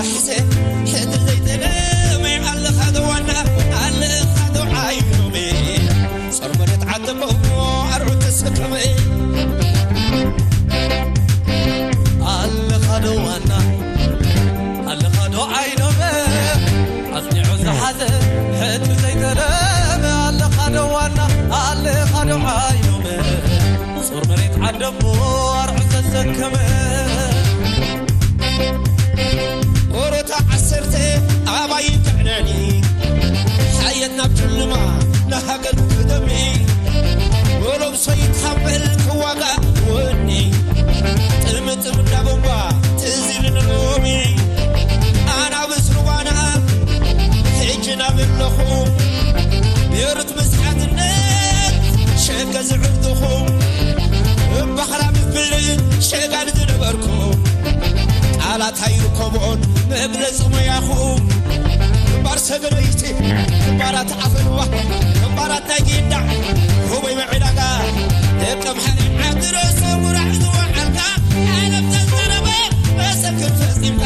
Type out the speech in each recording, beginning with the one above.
ሕድሪ ዘይተለመ ኣለኻ ዶ ዋና፣ ኣለኻ ዶ ዓይኖመ፣ ጾር መሬት ዓደቦ ኣርዑት ተሰከመ። ኣለኻ ዶ ዋና፣ ኣለኻ ዶ ዓይኖመ፣ ኣጽኒዑ ዝሓዘ ሕድሪ ዘይተለመ፣ ኣለኻ ዶ ዋና፣ ኣለኻ ዶ ዓይኖመ፣ ጾር መሬት ዓደቦ ኣርዑት ተሰከመ። ወሮታ ዓሰርተ ኣባይ ትዕነኒ፣ ሓየት ናብ ጭልማ ንሃገር ክደሚ፣ ወሎም ሰይድ ሓምበል ክዋጋእ ወኒ፣ ጥምጥም እንዳቦምባ ትዝ ኢሉኒ ሎሚ፣ ኣናብስ ሩባና ሕጂ ናብ ኣለኹ፣ ቤሩት ምስ ሓድነት ሸገ ዝዕርድኹም፣ እባኽራ ምብል ሸጋን ዝነበርኩም፣ ቃላት ኣይርከብኦን መግለጺ ሞያኹም። ግንባር ሰገነይቲ፣ ግንባራት ዓፈንዋ፣ ግንባራት ናይ ጊንዳዕ፣ ህቦይ መዕዳጋ፣ ደቂ ኣምሓራይ ዓዲ ርእሲ ጉራዕ ዝወዓልካ፣ ዓለም ተዛረበ መሰክር ፈጺምካ።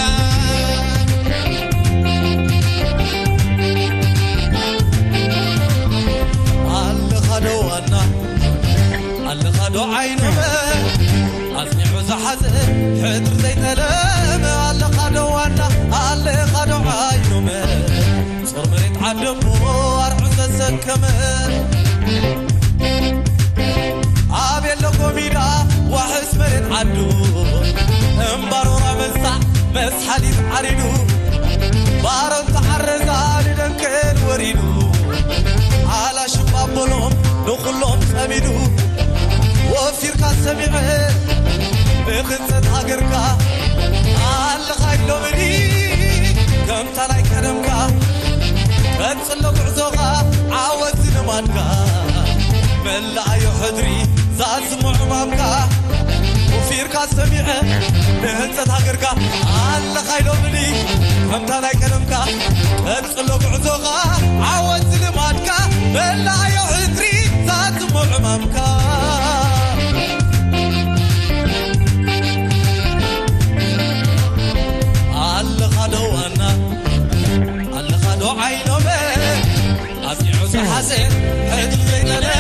ኣለኻ ዶ ዋና፣ ኣለኻ ዶ ዓይኖመ፣ ኣጽኒዑ ዝሓዘ ሕድሪ ዘይተለመ፣ ኣለኻ ዶ ዋና፣ ኣለኻ ዶ ዓይኖመ፣ ጾር መሬት ዓደቦ ኣርዑት ዘሰከመ። ኣብ የለ ጎሚዳ ዋሕስ መሬት ዓዱ፣ እምባሮራ መሳዕ መስሓሊት ዓሪዱ፣ ባሮን ተዓረዛ ንደንከል ወሪዱ፣ ሓላሽ ባቦሎም ንኹሎም ጸሚዱ፣ ወፊርካ ሰሚዐ ብኽንጸት ሃገርካ፣ ኣለኻ ኢሎምኒ ከምታ ናይ ቀደምካ፣ ቀጽሎ ጉዕዞኻ ዓወት ዝልማድካ፣ መላኣዮ ሕድሪ ዛዝሞ ዕማምካ፣ ወፊርካ ሰሚዐ ንህንጸት ሃገርካ፣ ኣለኻ ኢሎምኒ ከምታ ናይ ቀደምካ፣ ቀጽሎ ጉዕዞኻ ዓወት ዝልማድካ፣ መላኣዮ ሕድሪ ዛዝሞ ዕማምካ። ኣለኻ ዶ ዋና፣ ኣለኻ ዶ ዓይኖመ፣ ኣጽኒዑ ዝሓዘ ሕድሪ ዘይጠለመ፣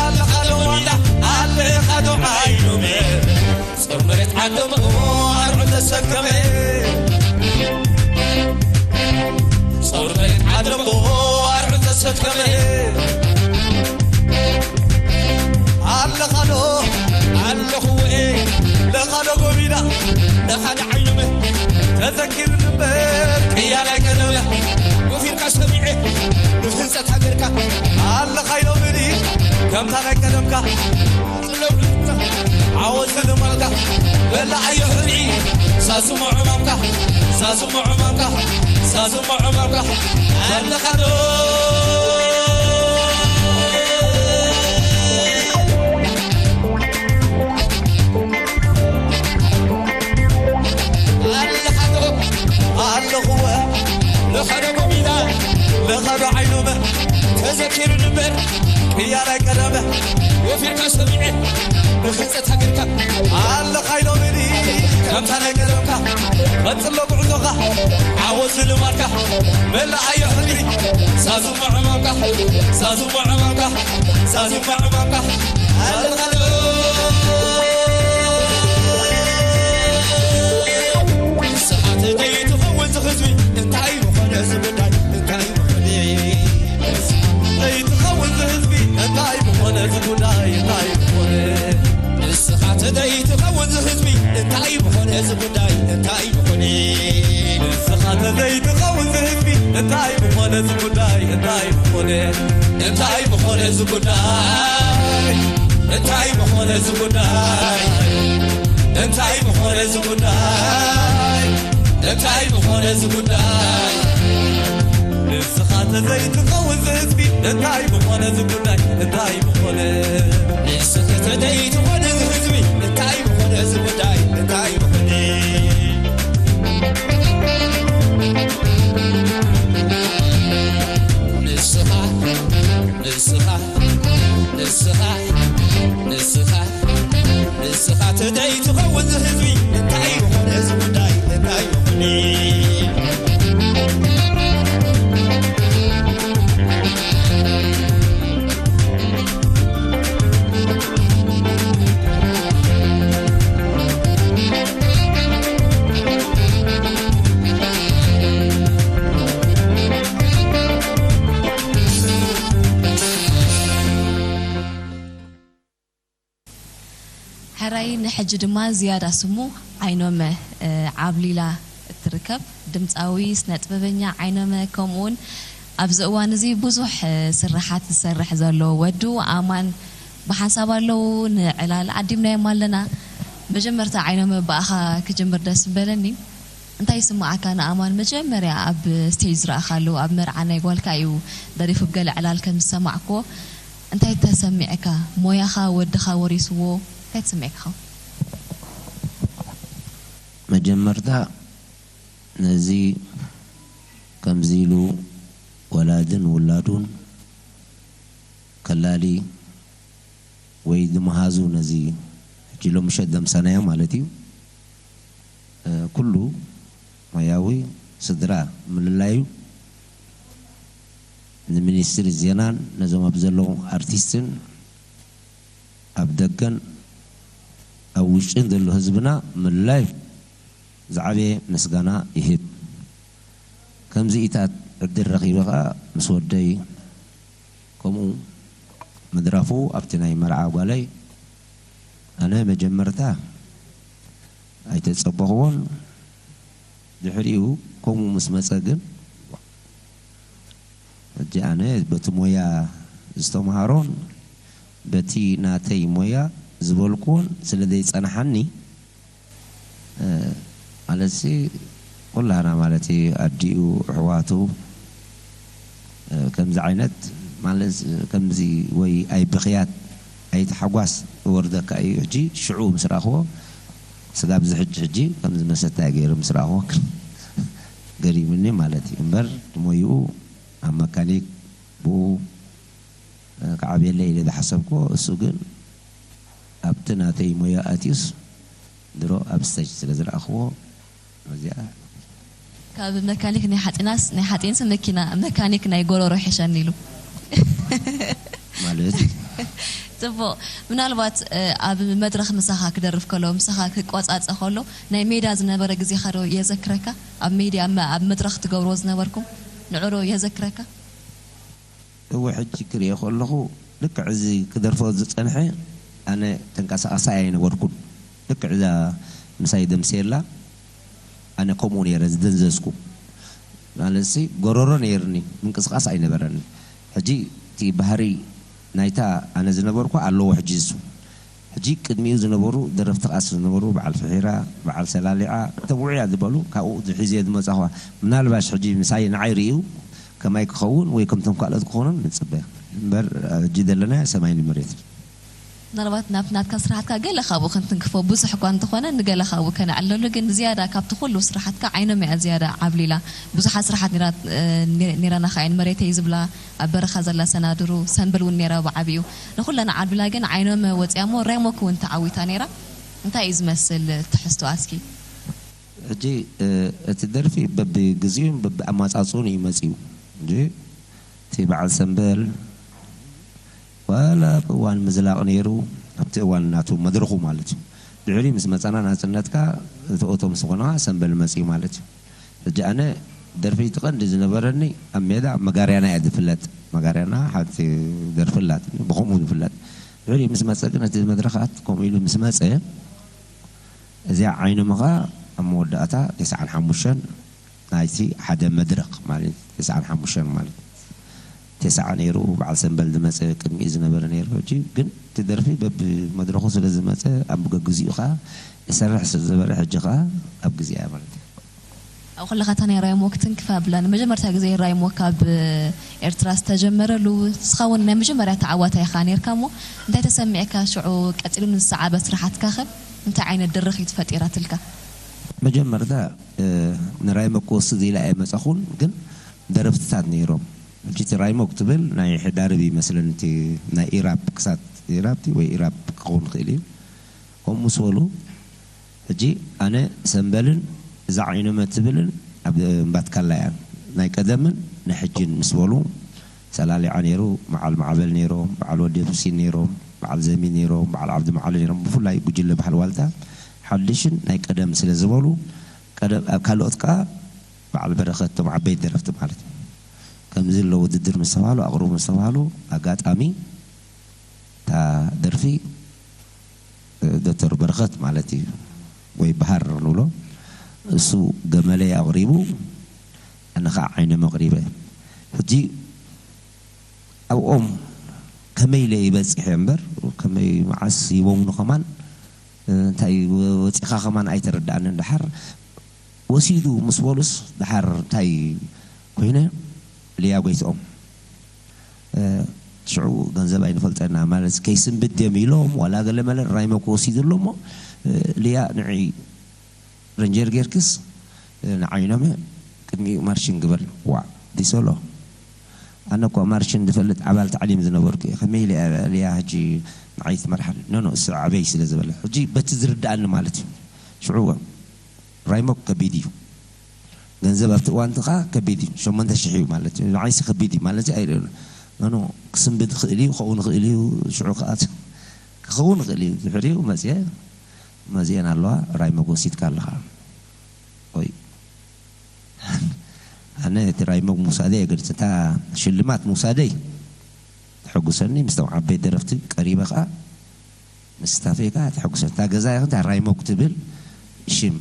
ኣለኻ ዶ ዋና፣ ኣለኻ ዶ ዓይኖመ፣ ጾር መሬት ዓደቦ ኣርዑት ተሰከመ፣ ጾር መሬት ዓደቦ ኣርዑት ተሰከመ። ኣለኻ ዶ፣ ኣለኹ ወኤ፣ ለኻ ዶ ጎቢና፣ ለኻ ዶ ዓይኖመ፣ ተዘኪርኒ እምበር ቅያ ናይ ቀደምና፣ ወፊርካ ሰሚዐ ንህንጸት ሃገርካ፣ ኣለኻ ኢሎምኒ ከምታ ናይ ቀደምካ፣ ጽለውልካ ዓወት ዝልማልካ፣ በላዓዮ ሕድሪ ሳዝሞ ዕማምካ፣ ሳዝሞ ዕማምካ፣ ሳዝሞ ዕማምካ፣ ኣለኻ ዶ ኣለኻዶ፣ ኣለኹወ፣ ለኻዶ ጎሚዳ፣ ለኻዶ ዓይኖመ፣ ተዘኪሩ ንበር፣ ቅያ ናይ ቀደመ፣ ወፊርካ ሰሚዐ፣ ብኽንጸት ሃገርካ፣ ኣለኻ ኢሎምኒ፣ ከምታ ናይ ቀደምካ፣ ቀጽሎ ጉዕዞኻ፣ ዓወት ዝልማድካ፣ መላኣዮ ሕድሪ፣ ሳዝሞ ዕማምካ፣ ሳዝሞ ዕማምካ፣ ሳዝሞ ዕማምካ፣ ኣለኻዶ። ንስኻ ተዘይትኸውን ዝህዝቢ እንታይ ምኾነ ዝጉዳይ እንታይ ምኾነ? ዘይትኸውን ዝህዝቢ እንታይ ምኾነ ዝጉዳይ እንታይ ምኾነ? ንስኻ ተዘይትኸውን ዝህዝቢ እንታይ ምኾነ ዝጉዳይ እንታይ ምኾነ? ንስኻ ተዘይትኸውን ዝህዝቢ እንታይ ምኾነ ዝጉዳይ እንታይ ምኾነ? እንታይ ምኾነ ዝጉዳይ እንታይ ምኾነ ዝጉዳይ እንታይ ምኾነ ዝጉዳይ እንታይ ምኾነ ዝጉዳይ? ንስኻ ተዘይትኸውን ዝህዝቢ እንታይ ምኾነ ዝጉዳይ እንታይ ምኾነ? ንስኻ ተዘይትኾነ ዝህዝቢ እንታይ ምኾነ ዝጉዳይ እንታይ ምኾነ? ንስኻ ንስኻ ንስኻ ንስኻ ንስኻ ተዘይትኸውን ዝህዝቢ እንታይ ምኾነ ዝጉዳይ እንታይ ምኾነ? ሕጂ ድማ ዝያዳ ስሙ ዓይኖመ ዓብሊላ እትርከብ ድምፃዊ ስነ ጥበበኛ ዓይኖመ፣ ከምኡውን ኣብዚ እዋን እዚ ብዙሕ ስርሓት ዝሰርሕ ዘሎ ወዱ ኣማን ብሓንሳብ ኣለዉ። ንዕላል ዓዲምናዮም ኣለና። መጀመርታ ዓይኖመ ብኣኻ ክጅምር ደስ ምበለኒ። እንታይ ይስምዓካ ንኣማን መጀመርያ ኣብ ስቴጅ ዝረኣኻሉ? ኣብ መርዓ ናይ ጓልካ እዩ ደሪፉ ብገለ ዕላል ከም ዝሰማዕክዎ። እንታይ ተሰሚዕካ? ሞያኻ ወድኻ ወሪስዎ? እንታይ ተሰሚዕካ ኸውን? መጀመርታ ነዚ ከምዚ ኢሉ ወላድን ውላዱን ከላሊ ወይ ዝመሃዙ ነዚ ሕጂ ሎም ምሸት ዘምሳናዮ ማለት እዩ። ኩሉ ሞያዊ ስድራ ምልላዩ ንሚኒስትሪ ዜናን ነዞም ኣብ ዘለዉ ኣርቲስትን ኣብ ደገን ኣብ ውሽጥን ዘሎ ህዝብና ምልላዩ ዝዓበየ ምስጋና ይህብ። ከምዚኢታት ዕድል ረኺበ ኸዓ ምስ ወደይ ከምኡ ምድራፉ ኣብቲ ናይ መርዓ ጓለይ ኣነ መጀመርታ ኣይተጸበኽዎን። ድሕሪኡ ከምኡ ምስ መጸ ግን ሕጂ ኣነ በቲ ሞያ ዝተምሃሮን በቲ ናተይ ሞያ ዝበልክዎን ስለ ዘይጸንሓኒ ማለትሲ ኩላህና ማለት እዩ ኣዲኡ ኣሕዋቱ ከምዚ ዓይነት ማለት ከምዚ ወይ ኣይ ብኽያት ኣይ ተሓጓስ ወርደካ እዩ። ሕጂ ሽዑ ምስ ረኣኽዎ ስጋብ እዚ ሕጂ ሕጂ ከምዚ መሰታይ ገይሩ ምስ ረኣኽዎ ገሪሙኒ ማለት እዩ እምበር ሞይኡ ኣብ መካኒክ ብኡ ክዓብየለይ ኢለ ዝሓሰብክዎ እሱ ግን ኣብቲ ናተይ ሞያ ኣትዩስ ድሮ ኣብ ስቴጅ ስለ ዝረኣኽዎ እዚኣ ካብ መካኒክ ናይ ሓፂናስ ናይ ሓፂንስ መኪና መካኒክ ናይ ጎረሮ ይሕሸኒ ኢሉ ማለት ፅቡቕ ምናልባት ኣብ መድረኽ ምሳኻ ክደርፍ ከሎ ምሳኻ ክቆፃፀ ከሎ ናይ ሜዳ ዝነበረ ግዜኻ ዶ የዘክረካ ኣብ ሜድያ ኣብ መድረኽ ትገብርዎ ዝነበርኩም ንዑ ዶ የዘክረካ እወ ሕጂ ክሪኦ ከለኹ ልክዕ እዚ ክደርፎ ዝጸንሐ ኣነ ተንቀሳቓሳይ ኣይነበርኩን። ልክዕ እዛ ምሳይ ደምስየላ ኣነ ከምኡ ነይረ ዝደንዘዝኩ። ማለትሲ ጎረሮ ነይርኒ ምንቅስቓስ ኣይነበረኒ። ሕጂ እቲ ባህሪ ናይታ ኣነ ዝነበርኩ ኣለዎ ሕጂ እሱ። ሕጂ ቅድሚኡ ዝነበሩ ደረፍቲ ቃስ ዝነበሩ በዓል ፍሒራ፣ በዓል ሰላሊዓ፣ እቶም ውዑያት ዝበሉ ካብኡ ሒዘዮ ዝመጻኹዋ ምናልባሽ ሕጂ ምሳይ ንዓይ ርእዩ ከማይ ክኸውን ወይ ከምቶም ካልኦት ክኾኑን ንጽበ እምበር ሕጂ ዘለናዮ ሰማይን መሬትን። ምናልባት ናብ ናትካ ስራሕትካ ገለ ካብኡ ክንትንክፎ ብዙሕ እኳ እንተኾነ ንገለ ካብኡ ከነዕለሉ ግን ዝያዳ ካብቲ ኩሉ ስራሕትካ ዓይኖም እያ ዝያዳ ዓብሊላ ብዙሓት ስራሓት ነይራና ከ እየን መሬተይ ዝብላ ኣብ በረኻ ዘላ ሰናድሩ ሰንበል እውን ነይራ ብዓቢኡ ንኹለን ዓብሊላ ግን ዓይኖም ወፂኣ እሞ ራይሞክ እውን ተዓዊታ ነይራ እንታይ እዩ ዝመስል ትሕዝቶ ኣስኪ ሕጂ እቲ ደርፊ በብግዚኡን በብኣማፃፅኡን እዩ መፂኡ እንጂ እቲ በዓል ሰንበል ዋላ ኣብ እዋን ምዝላቕ ነይሩ ኣብቲ እዋን ናቱ መድረኹ ማለት እዩ ድሕሪ ምስ መፃና ናፅነትካ እቲ ኦቶ ምስ ዝኾና ሰንበል መፂኡ ማለት እዩ ሕጂ ኣነ ደርፊ እቲ ቀንዲ ዝነበረኒ ኣብ ሜዳ መጋርያና እያ ዝፍለጥ መጋርያና ሓንቲ ደርፊ ኣላት ብኸምኡ ዝፍለጥ ድሕሪ ምስ መፀ ግን እቲ መድረኻት ከምኡ ኢሉ ምስ መፀ እዚኣ ዓይኖም ኸዓ ኣብ መወዳእታ ተስዓን ሓሙሽተን ናይቲ ሓደ መድረኽ ማለት ተስዓን ሓሙሽተን ማለት ተስዓ ነይሩ በዓል ሰንበል ዝመፀ ቅድሚኡ ዝነበረ ነይሩ ሕጂ ግን እቲ ደርፊ በብመድረኹ ስለ ዝመፀ ኣብ ገግዚኡ ኸዓ ይሰርሕ ስለ ዝበረ ሕጂ ኸዓ ኣብ ግዜኣ ማለት እዩ ኣብ ኩለኻ እታ ናይ ራይሞ ክትንክፍ ኣብላ ንመጀመርታ ግዜ ራይሞ ካብ ኤርትራ ዝተጀመረሉ ንስኻ እውን ናይ መጀመርያ ተዓዋታይ ኢኻ ነርካ እሞ እንታይ ተሰሚዕካ ሽዑ ቀፂሉ ንዝሰዓበ ስራሓትካ ኸ እንታይ ዓይነት ድርኺት ፈጢራትልካ መጀመርታ ንራይሞ ክወስድ ኢለ ኣይመፃኹን ግን ደረፍትታት ነይሮም ሕጂ እቲ ራይሞ ክትብል ናይ ሕዳርብ ይመስለኒ እቲ ናይ ኢራፕ ክሳት ኢራፕቲ ወይ ኢራፕ ክኸውን ክእል እዩ ከምኡ ምስ በሉ ሕጂ ኣነ ሰንበልን እዛ ዓይኖመ ትብልን ኣብ እምባትካላ እያ ናይ ቀደምን ናይ ሕጅን ምስ በሉ ሰላሊዓ ነይሩ በዓል ማዕበል ነይሮም በዓል ወዲ ሑሲን ነይሮም በዓል ዘሚ ነይሮም በዓል ዓብዲ መዓሊ ነይሮም ብፍላይ ጉጅለ ባህል ዋልታ ሓድሽን ናይ ቀደም ስለ ዝበሉ ቀደም ኣብ ካልኦት ከዓ በዓል በረኸት እቶም ዓበይቲ ደረፍቲ ማለት እዩ ከምዚ ኣሎ ውድድር ምስ ተባሃሉ ኣቕርቡ ምስ ተባሃሉ ኣጋጣሚ እታ ደርፊ ዶክተር እኸት ማለት እዩ፣ ወይ በሃር ንብሎ። እሱ ገመለይ ኣቕሪቡ፣ ኣነ ኸዓ ዓይነ መቕሪበ። ሕጂ ኣብኦም ከመይ ኢለ ይበጽሕ እየ እምበር፣ ከመይ መዓስ ሂቦምኒ ከማን፣ እንታይ ወጺኻ ከማን ኣይተረድኣንን። ደሓር ወሲዱ ምስ በሉስ፣ ደሓር እንታይ ኮይነ፣ ልያ ጎይትኦም። እ፣ ሽዑ ገንዘብ ኣይንፈልጠና ማለት ከይስንብድ ድዮም ኢሎም፣ ዋላ ገለ መለ ራይመክ ወሲዱ ኣሎ እሞ፣ እ፣ ልያ ንዒ ረንጀር ጌርክስ፣ እ፣ ንዓይ ኢሎመ ቅድሚኡ ማርሽን ግበር። ዋ፣ ዲሶሎ። ኣነ እኮ ማርሽን ዝፈልጥ ኣባል ታዕሊም ዝነበርኩ እየ። ከመይ ኢለ እያ ልያ ሕጂ ንዓይ ትመርሓኒ? ኖ፣ ኖ፣ እሱ ዓበይ ስለ ዝበለ። ሕጂ በቲ ዝርድኣኒ ማለት እዩ። ሽዑ ራይሞክ ከቢድ እዩ። ገንዘብ ኣብቲ እዋን እቲ ኸዓ ከቢድ እዩ። ሸሞንተ ሽሕ እዩ ማለት እዩ። ንዓይሲ ከቢድ እዩ ማለት እዩ። ኣይርእዮን። ኖ፣ ኖ፣ ክስንብድ ይኽእል እዩ፣ ክኸውን ይኽእል እዩ። ሽዑ ከኣ ክኸውን ይኽእል እዩ። ድሕሪኡ መጽየ፣ መጽየን ኣለዋ፣ ራይሞክ ወሲድካ ኣለኻ። ኦይ። ኣነ እቲ ራይሞክ ምውሳደይ ኣይገልጽ፣ እታ ሽልማት ምውሳደይ ተሐጉሰኒ። ምስቶም ዓበይቲ ደረፍቲ ቀሪበ ከኣ ምስ ስታፈይ ከኣ ተሐጉሰኒ። እታ ገዛ ይኹን እታ ራይሞክ ትብል ሽም፣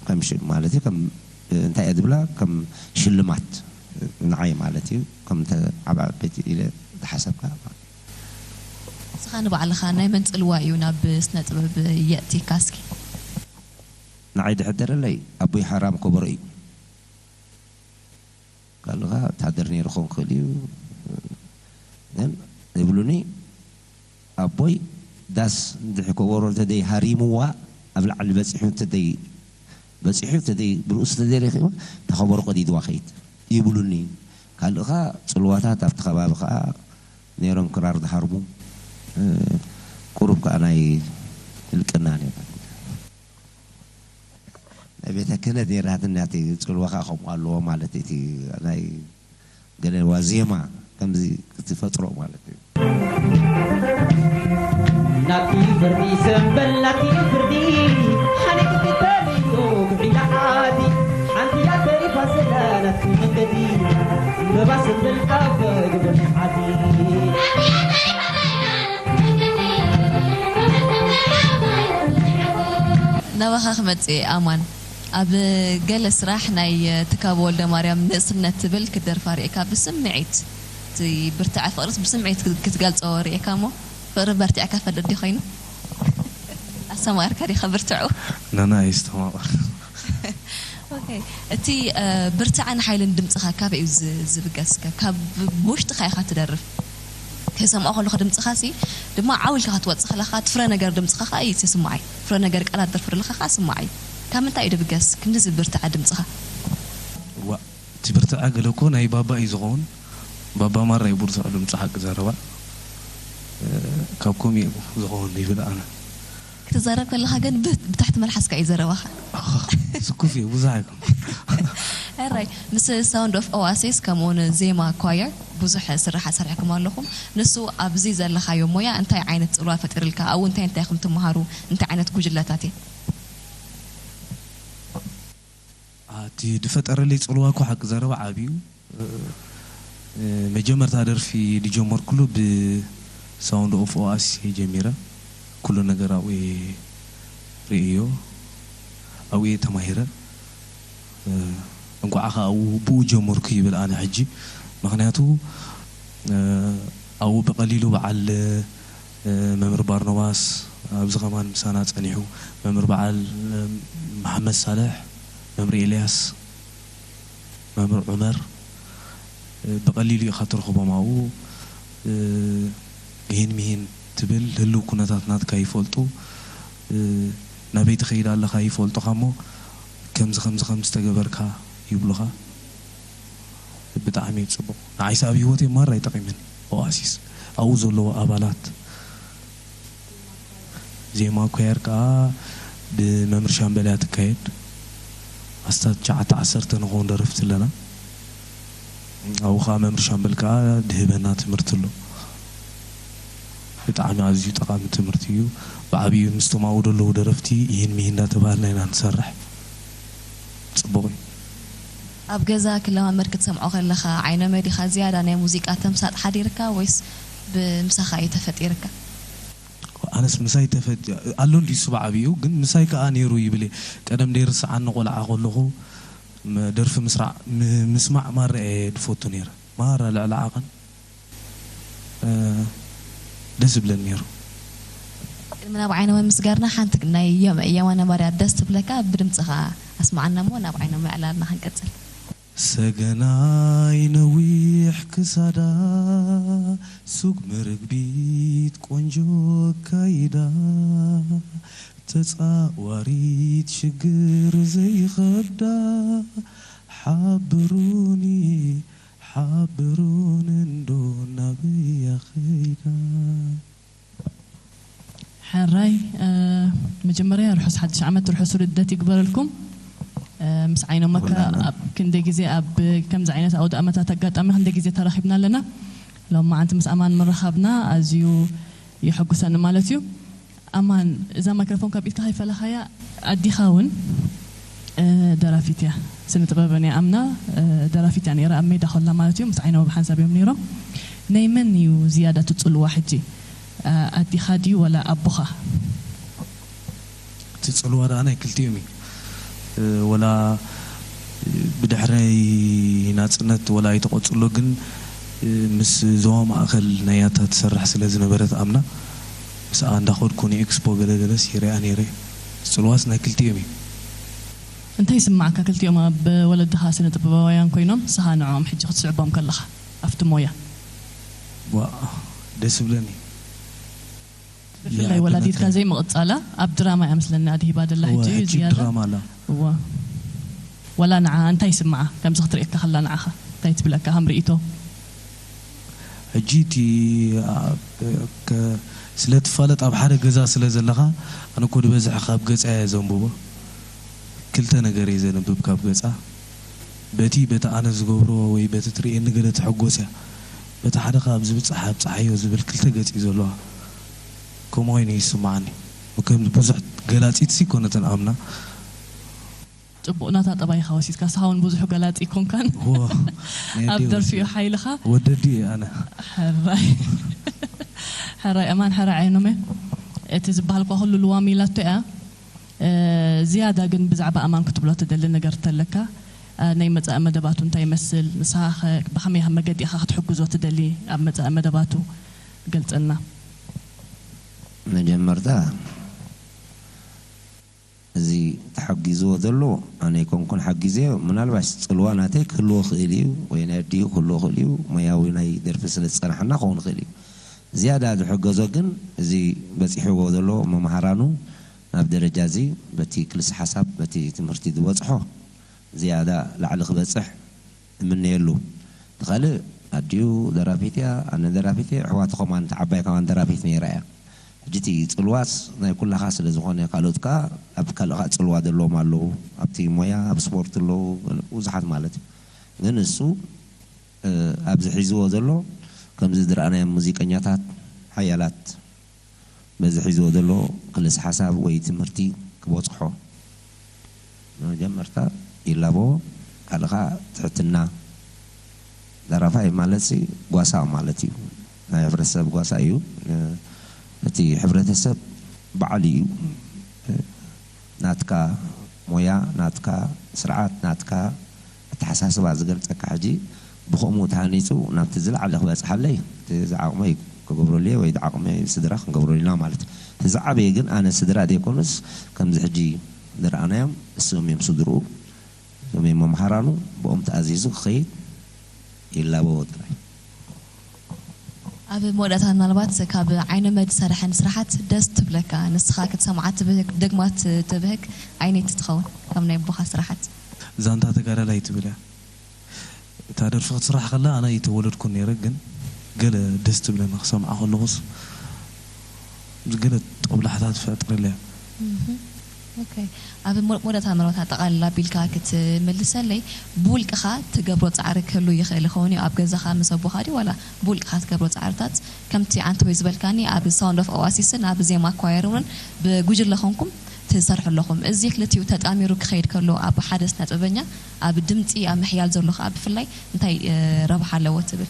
ከም ሽም ማለት እዩ፣ ከም እንታይ እየ ዝብላ፣ ከም ሽልማት ንዓይ ማለት እዩ፣ ከም ተ-፣ ዓብ ዓበይቲ ኢለ ዝሓሰብካ። ንስኻ ንባዕልኻ ናይ መን ጽልዋ እዩ ናብ ስነ ጥበብ የእትየካ እስኪ? ንዓይ ድሕደረለይ ኣቦይ ሓራም ከበሮ እዩ። ካልኻ ወታደር ነይሩ ክኸውን ክእል እዩ። ግን ይብሉኒ፣ ኣቦይ ዳስ እንድሕር ከበሮ እንተደይ ሃሪምዋ፣ ኣብ ላዕሊ በጺሑ እንተደይ፣ በጺሑ እንተደይ፣ ብርእሱ እንተደይ ረኺቡ፣ እታ ከበሮ ቀዲድዋ ኸይድ ይብሉኒ። ካልእኻ ጽልዋታት ኣብቲ ከባቢ ኸኣ ነይሮም ክራር ዝሃርሙ፣ እ፣ ቁሩብ ከኣ ናይ ህልቅና ነይሩ። ናይ ቤተ ክህነት ነይራትና እቲ ጽልዋ ከኣ ከምኡ ኣለዎ ማለት እቲ ናይ ገለ ዋዜማ ከምዚ ክትፈጥሮ ማለት እዩ። ናቲ ፍርዲ ሰምበል ናቲ ፍርዲ ሓኒት ክተልዮ ክዒላ ዓዲ ሓንቲ እያ ተሪፋ ዘላ ናቲ መንገዲ እምበባ ሰምበል ኣብ ግብሪ ዓዲ። ናባኻ ክመጽእ እየ ኣማን። ኣብ ገለ ስራሕ ናይ ትካቦ ወልደማርያም ንእስነት ትብል ክትደርፋ ርእየካ ብስምዒት፣ እቲ ብርትዐ ፍቕርስ ብስምዒት ክትገልጾ ርእየካ እሞ ፍቕሪ በርቲዕካ ፈልጥ ድዩ ኮይኑ? ኣስተማቒርካ ዲኻ ብርትዑ? ናና ኣየስተማቐር። ኦኬ። እቲ፣ እ፣ ብርትዐን ሓይልን ድምጽኻ ካበይ እዩ ዝ-፣ ዝብገስ? ከ-፣ ካብ ብውሽጥኻ ኢኻ ትደርፍ። ክሰምዖ ከለኹ ድምጽኻሲ ድማ ዓው ኢልካ ክትወጽእ ከለኻ፣ እቲ ፍረ ነገር ድምጽኻ ከኣ እዩ ዝስምዓይ። ፍረ ነገር ቃላት ደርፊ ከለኻ ከኣ ስምዓይ። ካብ ምንታይ እዩ ድብገስ? ክንድዚ ብርትዐ ድምጽኻ? ዋ፣ እቲ ብርትዐ ገለ እኮ ናይ ባባ እዩ ዝኸውን። ባባ ማራ እዩ ብርቱዕ ድምጺ ሓቂ ዘረባ። እ፣ ካብ ከምኡ እዩ ዝኸውን ይብል ኣነ። ክትዛረብ ከለኻ ግን ብ-፣ ብታሕቲ መልሓስካ እዩ ዘረባኻ። ኣኻ፣ ስኩፍ እየ፣ ብዙሕ ኣይኮን። ሕራይ፣ ምስ ሳውንድ ኦፍ ኦኣሲስ ከምኡውን ዜማ ኳየር ብዙሕ ስራሕ ኣሰርሕኩም ኣለኹም። ንሱ ኣብዚ ዘለኻዮ ሞያ እንታይ ዓይነት ጽልዋ ፈጢርልካ? ኣብኡ እንታይ እንታይ ኢኹም ትመሃሩ? እንታይ ዓይነት ጉጅለታት እየ? ኣቲ ድፈጠረለይ ጽልዋ እኮ ሓቂ ዘረባ ዓብዩ። እ፣ መጀመርታ ደርፊ ድጀመርኩሉ ብሳውንድ ኦፍ ኦኣሲስ እየ ጀሚረ። ኩሉ ነገር ኣብኡ እየ ርእዮ፣ ኣብኡ እየ ተማሂረ። እ፣ እንቋዕ ኸኣ ኣብኡ ብኡ ጀመርኩ ይብል ኣነ ሕጂ። ምኽንያቱ፣ እ፣ ኣብኡ ብቐሊሉ በዓል፣ እ፣ መምህር ባርኖባስ ኣብዚ ከማን ምሳና ጸኒሑ፣ መምህር በዓል፣ እ፣ መሓመድ ሳልሕ፣ መምህር ኤልያስ፣ መምህር ዑመር፣ እ፣ ብቐሊሉ ኢኻ ትረኽቦም ኣብኡ። እ፣ ይህን ሚሂን ትብል፣ ህልው ኩነታት ናትካ ይፈልጡ። እ፣ ናበይ ትኸይድ ኣለኻ ይፈልጡኻ እሞ፣ ከምዚ፣ ከምዚ፣ ከምዚ ተገበርካ ይብሉኻ። ብጣዕሚ እዩ ጽቡቕ። ንዓይስ ኣብ ህይወተይ ማራ ይጠቒመኒ። ኦኣሲስ፣ ኣብኡ ዘለዉ ኣባላት፣ ዜማ ኳየር ከኣ ብመምህር ሻምበል እያ ትካየድ። ኣስታት ትሽዓተ ዓሰርተ ንኸውን ደረፍቲ ኣለና። ኣብኡ ከኣ መምህር ሻምበል ከኣ ድህበና ትምህርቲ ኣሎ። ብጣዕሚ ኣዝዩ ጠቓሚ ትምህርቲ እዩ። ብዓብዩ ምስቶም ኣብኡ ዘለዉ ደረፍቲ ይህን ሚሂን እንዳተባሃልና ኢና ንሰርሕ። ጽቡቕ እዩ። ኣብ ገዛ ክለማመድ ክትሰምዖ ከለኻ ዓይነ መዲኻ ዝያዳ ናይ ሙዚቃ ተምሳጥ ሓዲርካ ወይስ ብምሳኻ እዩ ተፈጢርካ? ኣነስ ምሳይ ተፈት ኣሎ እንዲ ስባዕ ኣብኡ ግን ምሳይ ከኣ ነይሩ ይብል እየ። ቀደም ደይርስዓኒ ቆልዓ ከለኹ ም- ደርፊ ምስራዕ ም- ምስማዕ ማራ እየ ድፈቱ ነይረ። ማራ ልዕሊ ዓቐን እ፣ ደስ ዝብለኒ ነይሩ። ቅድሚ ናብ ዓይነ መምስጋርና ሓንቲ ናይ የማ- የማነ ማርያ ደስ ትብለካ ብድምፅኻ ኣስማዓና እሞ ናብ ዓይነ ምዕላልና ክንቀፅል። ሰገናይ ነዊሕ ክሳዳ ሱግ መርግቢት ቆንጆ ካይዳ ተጻዋሪት ሽግር ዘይኸብዳ ሓብሩኒ ሓብሩን እንዶ ናበያ ኸይዳ። ሕራይ መጀመርያ ርሑስ ሓድሽ ዓመት ርሑስ ልደት ይግበረልኩም። ምስ ዓይኖመካ ኣብ ክንደ ግዜ ኣብ ከምዚ ዓይነት ኣውደ ኣመታት ኣጋጣሚ ክንደ ግዜ ተራኺብና ኣለና። ሎማዓንቲ ምስ ኣማን ምርኻብና ኣዝዩ የሐጉሰኒ ማለት እዩ። ኣማን እዛ ማይክሮፎን ካብ ኢድካ ከይፈለኻያ ኣዲኻ እውን ደራፊት እያ፣ ስነ ጥበበን እያ ኣምና ደራፊት እያ ነይራ ኣብ ሜዳ ከላ ማለት እዩ። ምስ ዓይኖም ብሓንሳብ እዮም ነይሮም። ናይ መን እዩ ዝያዳ ትፅልዋ ሕጂ? ኣዲኻ ድዩ ወላ ኣቦኻ? እቲ ፅልዋ ደኣ ናይ ክልቲኦም እዩ። ወላ ብድሕረይ ናፅነት ወላ ኣይተቆፅሎ ግን ምስ ዞባ ማእኸል ናይ ያታ ትሰርሕ ስለ ዝነበረት ኣምና ምስኣ እንዳኸድኩ ንኤክስፖ ገለ ገለስ ይሪኣ ነይረ። ፅልዋስ ናይ ክልቲኦም እዩ። እንታይ ይስማዓካ ክልቲኦም ኣብ ወለድኻ ስነ ጥበባውያን ኮይኖም ንስኻ ንዕኦም ሕጂ ክትስዕቦም ከለኻ ኣብቲ ሞያ? ዋ ደስ ይብለኒ። ብፍላይ ወላዲትካ ዘይምቕጻላ ኣብ ድራማ እያ ምስለኒ ኣድሂባ ደላ ሕጂ እዩ ዝያዳ። ድራማ ኣላ። እዋ ወላ ንዓ እንታይ ይስምዓ ከምዚ ክትርእየካ ከላ ንዓኻ እንታይ ትብለካ ከም ርእይቶ? ሕጂ እቲ ስለ ትፋለጥ ኣብ ሓደ ገዛ ስለ ዘለኻ ኣነ እኮ ዝበዝሕ ካብ ገጻ እየ ዘንብቦ። ክልተ ነገር እየ ዘንብብ ካብ ገጻ። በቲ በቲ ኣነ ዝገብሮ ወይ በቲ ትርእየኒ ገለ ትሕጎስ እያ። በቲ ሓደ ካብ ዝብጻሕ ኣብጽሓዮ ዝብል ክልተ ገጽ እዩ ዘለዋ። ከምኡ ኮይኑ ይስምዓኒ። ከም ብዙሕ ገላጺት ሲ ኮነትን ኣምና። ጽቡቕ ናታ ጠባይኻ ወሲድካ ስኻ እውን ብዙሕ ገላጺ ኣይኮንካን። ዎ፣ ናይ ኣብ ኣደይ ደርፊ እዩ ወሲደ። ሓይልኻ። ወደዲ እየ ኣነ። ሕራይ ሕራይ ኣማን ሕራይ ዓይኖመ እቲ ዝበሃል እኳ ኩሉ ልዋም ኢላቶ እያ። ዝያዳ ግን ብዛዕባ ኣማን ክትብሎ ትደሊ ነገር እንተለካ፣ ናይ መጻኢ መደባቱ እንታይ ይመስል፣ ንስኻ ኸ ብኸመይ መገዲ ኢኻ ክትሕግዞ ትደሊ ኣብ መጻኢ መደባቱ? ገልጸልና። መጀመርታ እዚ ተሓጊዝዎ ዘሎ ኣነ ኣይኮንኩን ሓጊዘዮ። ምናልባሽ ጽልዋ ናተይ ክህልዎ ክእል እዩ ወይ ናይ ኣዲኡ ክህልዎ ክእል እዩ፣ ሞያዊ ናይ ደርፊ ስለ ዝጸናሕና ክኸውን ክእል እዩ። ዝያዳ ዝሕገዞ ግን እዚ በጺሕዎ ዘሎ መምሃራኑ ናብ ደረጃ እዚ በቲ ክልስ ሓሳብ በቲ ትምህርቲ ዝበጽሖ ዝያዳ ላዕሊ ክበጽሕ እምነየሉ። እቲ ካልእ ኣዲኡ ደራፊት እያ፣ ኣነ ደራፊት እየ፣ ኣሕዋቱ ከማን እታ ዓባይ ከማን ደራፊት ነይራ እያ። ሕጂ እቲ ፅልዋስ ናይ ኩላኻ ስለ ዝኾነ ካልኦት ከዓ ኣብ ካልእ ከዓ ፅልዋ ዘለዎም ኣለዉ፣ ኣብቲ ሞያ ኣብ ስፖርት ኣለዉ ብዙሓት ማለት እዩ። ግን እሱ ኣብዚ ሒዝዎ ዘሎ ከምዚ ዝረኣናዮም ሙዚቀኛታት ሓያላት በዚ ሒዝዎ ዘሎ ክልስ ሓሳብ ወይ ትምህርቲ ክበፅሖ መጀመርታ ይላቦ፣ ካልእ ከዓ ትሕትና። ደራፋይ ማለት ሲ ጓሳ ማለት እዩ፣ ናይ ሕብረተሰብ ጓሳ እዩ። እቲ ሕብረተሰብ ባዕሉ እዩ ናትካ ሞያ፣ ናትካ ስርዓት፣ ናትካ ኣተሓሳስባ ዝገልጸካ። ሕጂ ብኸምኡ ተሃኒጹ ናብቲ ዝለዓለ ክበጽሓለይ እቲ ዝዓቕመይ ክገብረሉ እየ ወይ ዝዓቕመይ ስድራ ክንገብረሉ ኢና ማለት እዩ። እቲ ዝዓበየ ግን ኣነ ስድራ ዘይኮኑስ ከምዚ ሕጂ ዝረኣናዮም እሶም እዮም ስድርኡ፣ እሶም እዮም መምሃራኑ፣ ብኦም ተኣዚዙ ክኸይድ ይላበዎ ጥራይ። ኣብ መወዳእታ ምናልባት ካብ ዓይነ መድ ዝሰርሐን ስራሓት ደስ ትብለካ ንስኻ ክትሰምዓ ትብህግ ደግማ ትብህግ ኣየነይቲ ትኸውን ካብ ናይ ኣቦኻ ስራሓት? ዛንታ ተጋዳላይ ትብል እያ እታ ደርፊ ክትስራሕ ከላ ኣነ ኣይተወለድኩን ነይረ ግን ገለ ደስ ትብለኒ ክሰምዓ ከለኹስ ገለ ጦብላሕታ ትፈጥረለይ እያ። ኦኬ ኣብ መወዳእታ ምናልባት ኣጠቓልል ኣቢልካ ክትምልሰለይ ብውልቅኻ ትገብሮ ፃዕሪ ክህሉ ይኽእል ይኸውን እዩ ኣብ ገዛኻ ምስ ኣቦኻ ድዩ ዋላ ብውልቅኻ ትገብሮ ፃዕርታት ከምቲ ዓንተወይ ዝበልካኒ ኣብ ሳውንድ ኦፍ ኦኣሲስን ኣብ ዜማ ኳየር እውን ብጉጅለ ኾንኩም ትሰርሑ ኣለኹም እዚ ክልቲኡ ተጣሚሩ ክኸይድ ከሎ ኣብ ሓደ ስነ ጥበበኛ ኣብ ድምፂ ኣብ ምሕያል ዘሎ ከዓ ብፍላይ እንታይ ረብሓ ኣለዎ ትብል?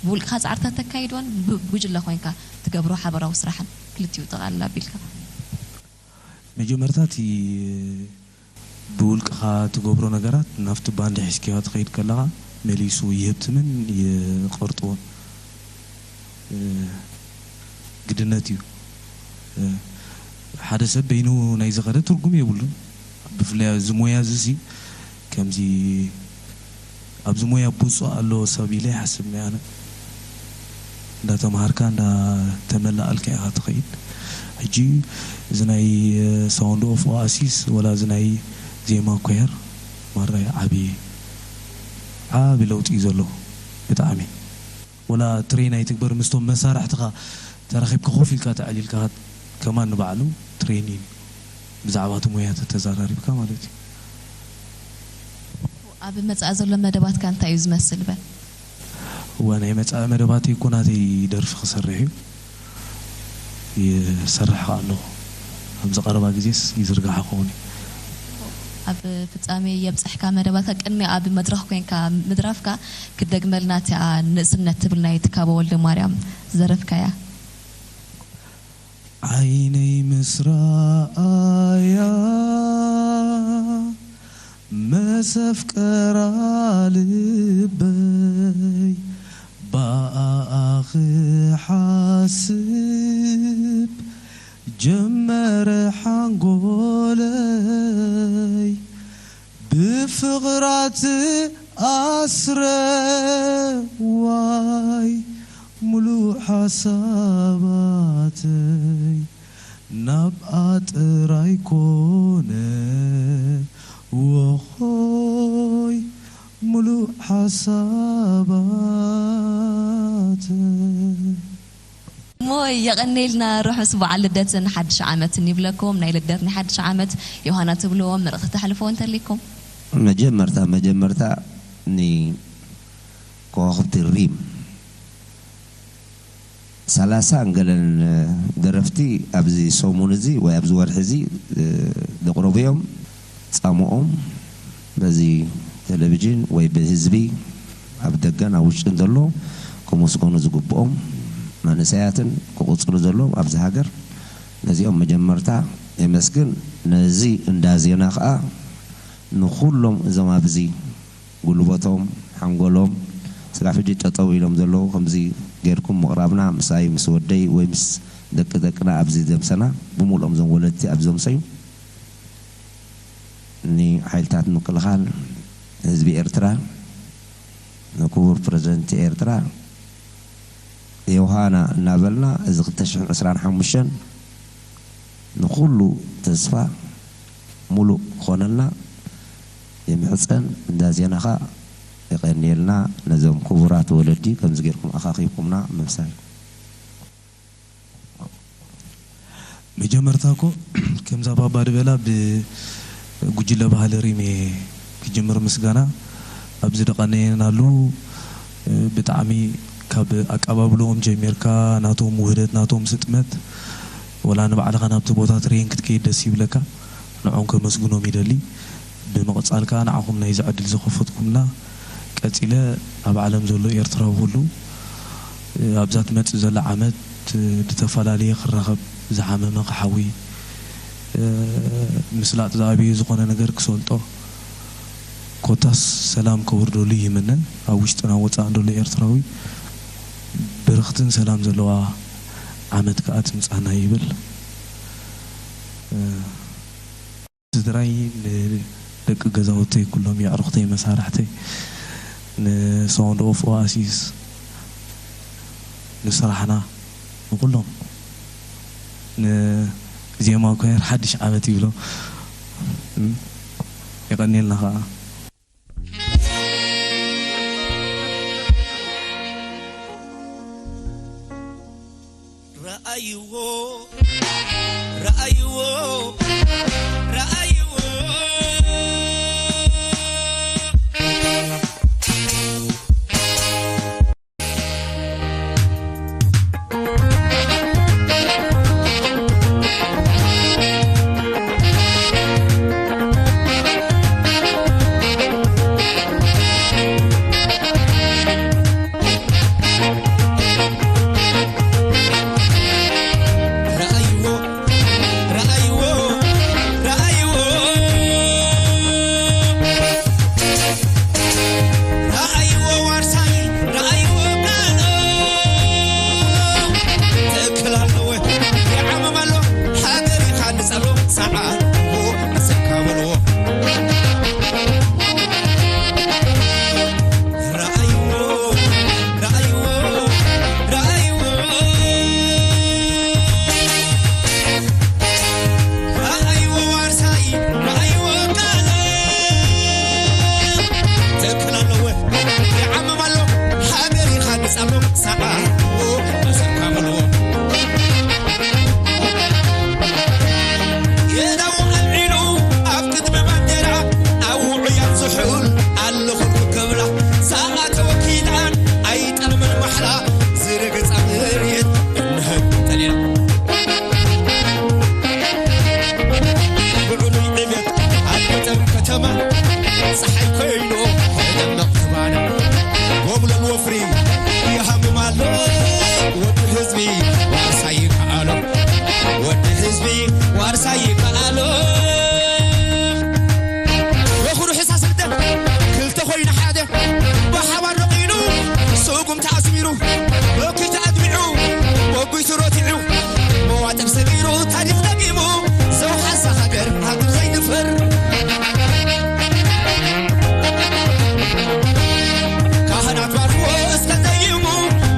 ብውልቅኻ ጻዕርታት ተካይድዎን ብ- ብጉጅለ ኮይንካ ትገብሮ ሓበራዊ ስራሕን ክልቲኡ ጠቓልል ኣቢልካ? መጀመርታ እቲ ብውልቅኻ ትገብሮ ነገራት ናብቲ ባንድ ሒዝካዮ ትኸይድ ከለኻ መሊሱ ይህብትምን ይቐርጥዎን ግድነት እዩ። ሓደ ሰብ በይኑ ናይ ዝኸደ ትርጉም የብሉን። ብፍላይ ኣብዚ ሞያ እዚ ሲ ከምዚ ኣብዚ ሞያ ብፁዕ ኣሎ ሰብ ኢለ ይሓስብ ኣነ። እንዳተምሃርካ እንዳተመላኣልካ ኢኻ ትኸይድ። ሕጂ እዚ ናይ ሳውንድ ኦፍ ኦኣሲስ ወላ እዚ ናይ ዜማ ኮየር ማራይ ዓቢ ዓቢ ለውጢ እዩ ዘሎ ብጣዕሚ። ወላ ትሬን ኣይትግበር ምስቶም መሳርሕትኻ ተራኺብካ ኮፍ ኢልካ ተዕሊልካ ከማን ንባዕሉ ትሬኒን ብዛዕባ እቲ ሞያ ተተዘራሪብካ ማለት እዩ። ኣብ መጻኢ ዘሎ መደባትካ እንታይ እዩ ዝመስል በል? እዋ ናይ መጻኢ መደባተይ እኮ ናተይ ደርፊ ክሰርሕ እዩ ይሰርሕ ከኣ ኣለኹ። ኣብዚ ቀረባ ግዜስ ይዝርጋሕ ክኸውን እዩ። ኣብ ፍጻሜ የብጽሕካ መደባትካ ቅድሚ ኣብ መድረኽ ኮንካ ምድራፍካ ክትደግመልና እቲኣ ንእስነት ትብል ናይ ትካቦ ወልደ ማርያም ዝደረፍካያ። ዓይነይ ምስ ረኣያ መሰፍቀራ ልበይ ብኣኣ ክሓስብ ጀመረ ሓንጎለይ ብፍቕራ ትኣስረ ዋይ ሙሉእ ሓሳባተይ ናብኣ ጥራይ ኮነ ወኾይ ሙሉእ ሓሳባተይ። እሞ የቐኔልና ርሑስ በዓል ልደትን ሓድሽ ዓመትን ይብለኩም። ናይ ልደት ናይ ሓድሽ ዓመት ዮሃና ትብልዎ መልእኽቲ ተሕልፍዎ እንተሊኩም? መጀመርታ መጀመርታ ንከዋኽብቲ ሪም ሰላሳ እንገለን ደረፍቲ ኣብዚ ሰሙን እዚ ወይ ኣብዚ ወርሒ እዚ ደቕረቡ እዮም። ጻምኦም በዚ ቴሌቪዥን ወይ ብህዝቢ ኣብ ደገን ኣብ ውሽጥን ዘሎ ክምስገኑ ዝግብኦም መንእሰያትን ክቕጽሉ ዘለዎም ኣብዚ ሃገር ነዚኦም መጀመርታ የመስግን። ነዚ እንዳ ዜና ከኣ ንኹሎም እዞም ኣብዚ ጉልበቶም ሓንጎሎም ስጋብ ሕጂ ጠጠው ኢሎም ዘለዉ ከምዚ ጌርኩም ምቕራብና ምሳይ ምስ ወደይ ወይ ምስ ደቂ ደቅና ኣብዚ ዘምሰና ብምልኦም እዞም ወለድቲ ኣብዚ ዘምሰዩ ንሓይልታት ምክልኻል ንህዝቢ ኤርትራ ንክቡር ፕረዚደንት ኤርትራ ዮሃና እናበልና እዚ ክልተ ሽሕን ዕስራን ሓሙሽተን ንኹሉ ተስፋ ሙሉእ ክኾነልና ይምሕጸን። እንዳ ዜናኻ የቐንየልና። ነዞም ክቡራት ወለዲ ከምዚ ጌርኩም ኣኻኺብኩምና ምምሳይ። መጀመርታ እኮ ከምዛ ባባ ድበላ ብጉጅለ ባህሊ ሪም እየ ክጅምር ምስጋና ኣብዚ ደቐነየናሉ ብጣዕሚ ካብ ኣቀባብልኦም ጀሚርካ ናቶም ውህደት ናቶም ስጥመት ወላ ንባዕልኻ ናብቲ ቦታ ትሬን ክትከይድ ደስ ይብለካ ንዖም ከመስግኖም ይደሊ ብምቕጻል ከኣ ንዓኹም ናይዚ ዕድል ዝኸፈትኩምና ቀጺለ ኣብ ዓለም ዘሎ ኤርትራዊ ኩሉ ኣብዛ ትመጽእ ዘላ ዓመት ብተፈላለየ ክራኸብ ዝሓመመ ክሓዊ ምስላጥ ዝኣበየ ዝኾነ ነገር ክሰልጦ ኮታስ ሰላም ከውርደሉ ይምነ ኣብ ውሽጥን ኣብ ወጻእን ዘሎ ኤርትራዊ ብርኽትን ሰላም ዘለዋ ዓመት ከኣ ትምጻና ይብል ስድራይ ንደቂ ገዛውተይ ኩሎም የዕሩኽተይ መሳርሕተይ ን Sound of Oasis ንስራሕና ንኩሎም ንዜማ ኳየር ሓድሽ ዓመት ይብሎ የቀኒልና ከዓ ረኣይዎ ረኣይዎ ረኣይዎ ንሓደ ብሓባር ደቂኑ፣ ስጉምቲ ኣስሚሩ፣ በኪቱ ኣድሚዑ፣ ወጒቱ ረቲዑ፣ መዋጥር ሰጊሩ፣ ታሪኽ ደጊሙ፣ ዘውሓሳ ሃገር ሃገር ዘይንፈር። ካህናት ባርኽዎ እስከ ዘይሙ፣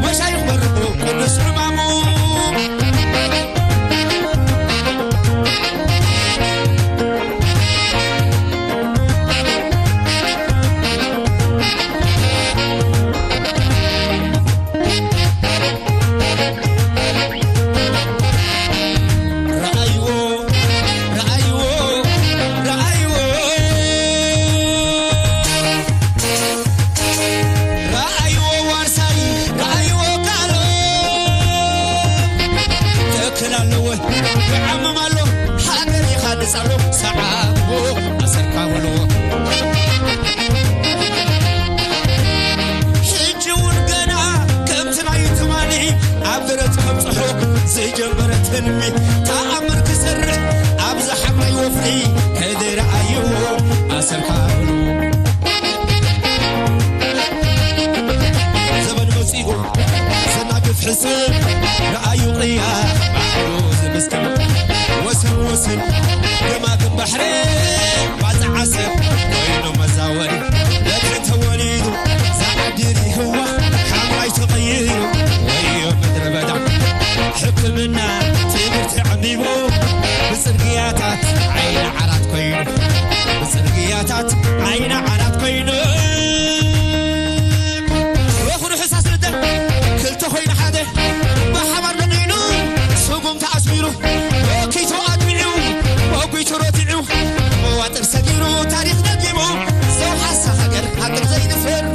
መሻይኽ መርቑ ቅዱስ ዕማሙ። ረኣይዎ፣ ረኣይዎ፣ ረኣይዎ። ረኣይዎ ዋርሳይ፣ ረኣይዎ ካሎ። ትኽክል ኣለዎ፣ ይዓምም ኣሎ፣ ሃገር ይኻድስ ኣሎ፣ ሰዓቦ ኣሰርካ በልዎ። ሕጂ እውን ገና ከምቲ ናይ ትማሊ ኣብ ደረት ከብጽሖ ዝጀመረ ትልሚ ተኣምር ክሰርሕ ኣብዚ ሓምላይ ወፍሪ ሕዚ ረኣይዎ ኣሰርካ በልዎ። ዘበን መጺኡ ዘናግፍ ሕስብ ረኣዩ ቅያ ባሕሩ ዝምስክር ወሰን ወሰን ገማግም ባሕሪ ባጽዓ ሰብ ኮይኑ መዛወሪ በትሪ ተወሊዱ ዛዕዲር ይህዋ ሓምላይ ተቐይሩ ወዮ ምድረ በዳ ሕክምና ትምህርቲ ዓሚሙ ብጽርግያታት ዓይኒ ዓራት ኮይኑ ብጽርግያታት ዓይኒ ዓራት ኮይኑ ሮኽሩ ሕሳስ ልደ ክልተ ኮይኑ ሓደ ብሓባር ደቂኑ ስጉምቲ ኣስሚሩ ወኪቱ ኣድሚዑ ወጒቱ ረቲዑ መዋጥር ሰጊሩ ታሪኽ ደጊሙ ዘውሓሳ ሃገር ሃገር ዘይንፍር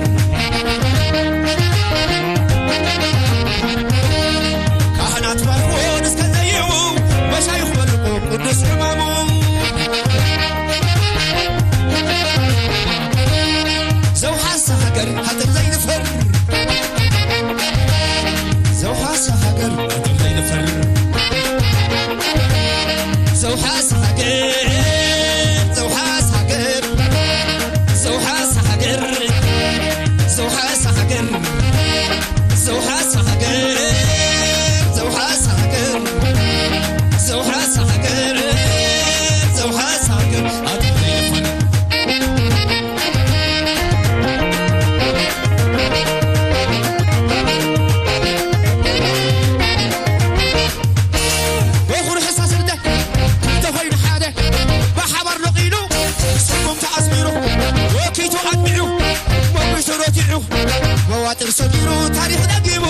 ካህናት ባርኮ እስከ ዘይሙ መሻይኽ መርቁ ቅዱስ ዕማሙ ዘውሓሳ ሃገር ሃገር ዘይንፍር ዘውሓሳ ሃገር ሃገር ዘይንፍር ዘውሓሳ ሃገር ዘውሓሳ ሃገር ዘውሓሳ ሃገር ዘውሓሳ ሃገር ዘውሓሳ ሃገር ዘውሓሳ ሃገር ዘውሓሳ ሃገር ዘውሓሳ ሃገር ሃገር ዘይንፍር በኹሪ ሕሳስ ልደ ክልተ ኮይኑ ሓደ ብሓባር ነቒሉ ስጉምቲ ኣስሚሩ ወኪቱ ኣድሚዑ መጒሱ ረቲዑ መዋጥር ሰጊሩ ታሪኽ ደጊሙ